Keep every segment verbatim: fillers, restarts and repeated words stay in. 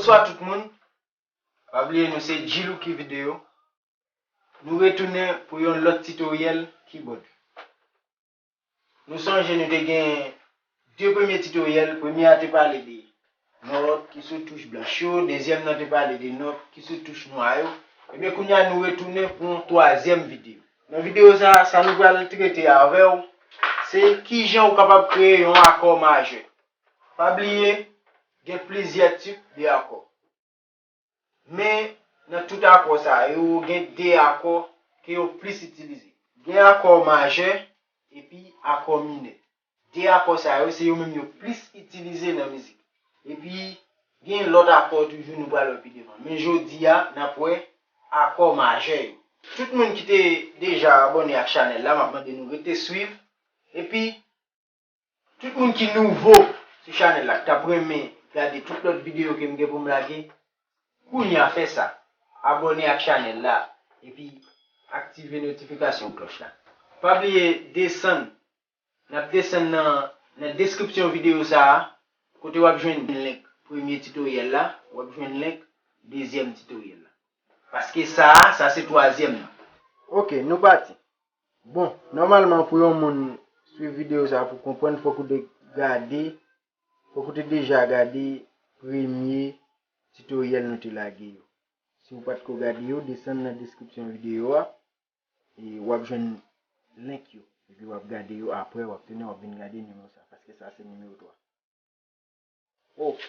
Bonswa tout moun. Pa bliye nou se G-Lucky Video. Nou retounen pou yon lòt titoryèl keyboard. Nou sonje nou te gen de premye titoryèl. Premye a te pale de nòt ki sou touch blanch yo, dezyèm nan te pale de nòt ki sou touch nwa yo. Ebyen, kounye a nou retounen pou yon twazyèm videyo. Nan videyo sa, sa nou pral trete avè w, se kijan ou kapab kreye yon akò majè. Pa bliye, gen plizyè tip de akò. Men, nan tout akò sa yo, gen de akò ke yo plis itilize. Gen akò majè epi akò minè. De akò sa yo, se yo menm yo plis itilize nan mizik. Epi, gen lòt akò toujou nou pral wè pi devan. Men jodi a, n ap wè akò majè yo. Tout moun ki te deja abòne ak chanèl la, m ap mande nou rete swiv. Epi, tout moun ki nouvo sou chanèl la, k t ap renmen gade tout lòt videyo ke m gen pou m lage, kounye a fè sa. Abòne ak chanèl la, epi aktive notifikasyon klòch la. Pa bliye desann, n ap desann nan, nan deskripsyon videyo sa a, kote w ap jwenn link premye titoryèl la, w ap jwenn link dezyèm titoryèl la. Paske sa a, sa se twazyèm nan. Ok, nou pati. Bon, nòmalman pou yon moun swiv videyo sa pou konprann, fòk ou te gade, fòk ou te deja gade premye titoryèl nou te lage yo. Si w pa t ko gade yo, desann nan deskripsyon videyo a, e w ap jwenn link yo. Epi w ap gade yo apre, w ap tounen, w ap vin gade nimewo sa, paske sa se nimewo twa. Ok.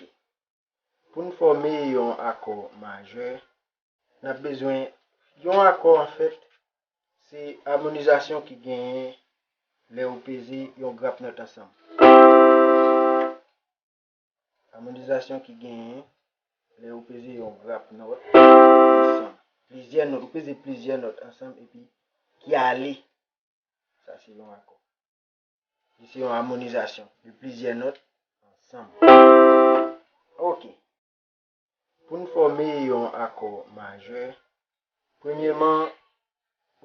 Pou n fòme yon akò majè, n ap bezwen yon akò, anfèt, se amonizasyon ki genyen lè ou peze yon grap nòt ansanm. Amonizasyon ki genyen lè ou peze yon grap nòt ansanm. Plizyè nòt, ou peze plizyè nòt ansanm epi ki ale. Sa se yon akò. Li se yon amonizasyon de plizyè nòt ansanm. Ok. Pou n fòme yon akò majè, premyèman,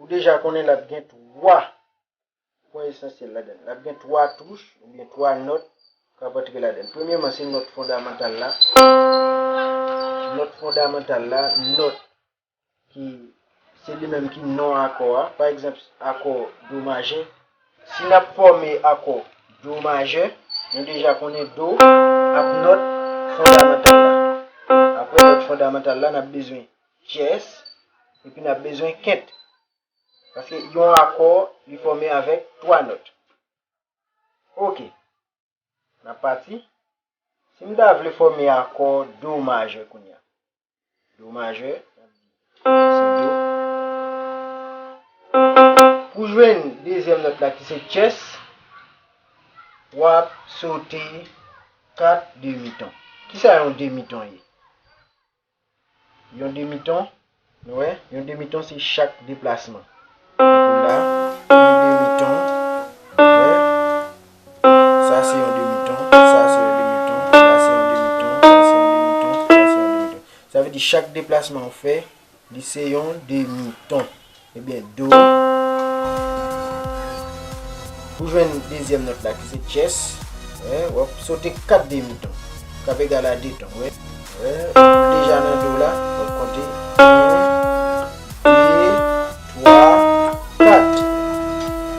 ou deja konnen l ap gen twa pwen esansyèl ladan l. L ap gen twa touch oubyen twa nòt k ap antre ladan l. Premyèman, se nòt fondamantal la. Nòt fondamantal la, nòt ki se li menm ki non akò a. Pa egzanp, akò do majè. Si n ap fòme akò do majè, nou deja konnen do ap nòt fondamantal la. Apre nòt fondamantal la, n ap bezwen tyès, epi n ap bezwen kent. Paske yon akò, li fòme avèk twa nòt. Ok. N ap pati. Si m ta vle fòme akò do majè kounye a. Do majè, n ap di se do. Pou jwenn dezyèm nòt la ki se tyès, w ap sote kat demiton. Kisa yon demiton ye? Yon demiton, nou wè, yon demiton se chak deplasman. Tankou la, yon demiton, nou wè, sa se yon demiton, sa se yon demiton, sa se yon demiton, sa se yon demiton, sa se yon demiton. Sa vle di chak deplasman ou fè, li se yon demiton. Ebyen, do. Pou jwenn dezyèm nòt la ki se tyès, wè, w ap sote kat demiton k ap egal a de ton, wè. Wè, ou deja nan do la, w ap konte yon, de, twa, kat.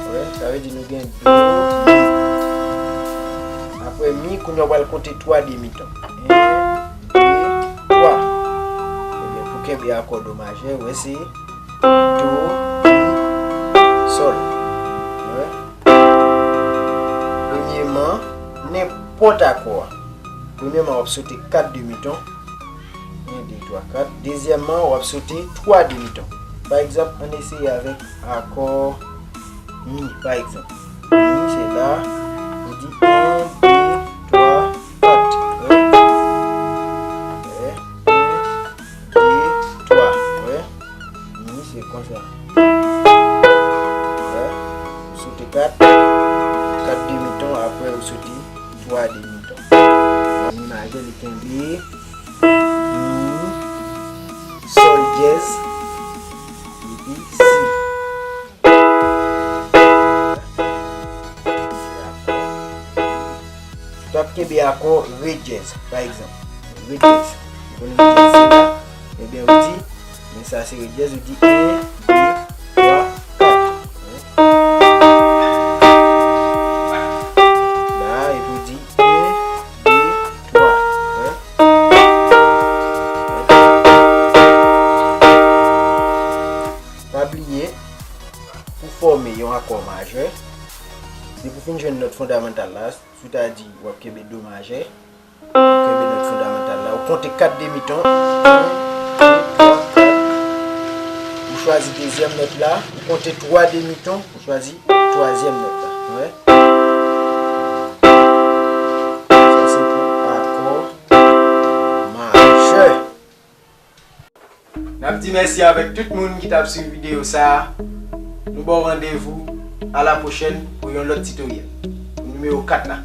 Wè, sa vle di nou gen do, mi. Apre mi, kounye a w pral konte twa demiton. Yon, de, twa. Ebyen, pou kenbe akò do majè, wè, se do, mi, sòl. Wè. Premyèman, nenpòt akò a. Premyèman, w ap sote kat demiton. Yon, de, twa, kat. Dezyèmman, w ap sote twa demiton. Pa egzanp, ann eseye avèk akò mi, pa egzanp. Mi, se la, ou di yon, de, twa, kat. Wè. Wè. Yon, de, twa. Wè. Mi, se konsa. Wè. Ou sote kat, kat demiton, apre ou sote twa demiton. Mi majè, li kenbe mi, sòl dyèz, epi si. Ou t ap kenbe akò re dyèz, pa egzanp. Re dyèz. Ou rive dyèz la, ebyen ou di, men sa se re dyèz, ou di en, de, twa, kat. La, epi ou di en, de, twa. Pa bliye, pou fòme yon akò majè, depi w fin jwenn nòt fondamantal la, sou ta di w ap kenbe do majè, ou kenbe nòt fondamantal la, ou konte kat demiton, en, de, twa, kat, ou chwazi dezyèm nòt la, ou konte twa demiton, ou chwazi twazyèm nòt la. Ou wè? Sa se pou akò majè. N ap di mèsi avèk tout moun ki t ap swiv videyo sa a. Nou ba w randevou a la pwochèn pou yon lòt titoryèl. Pou nimewo kat la.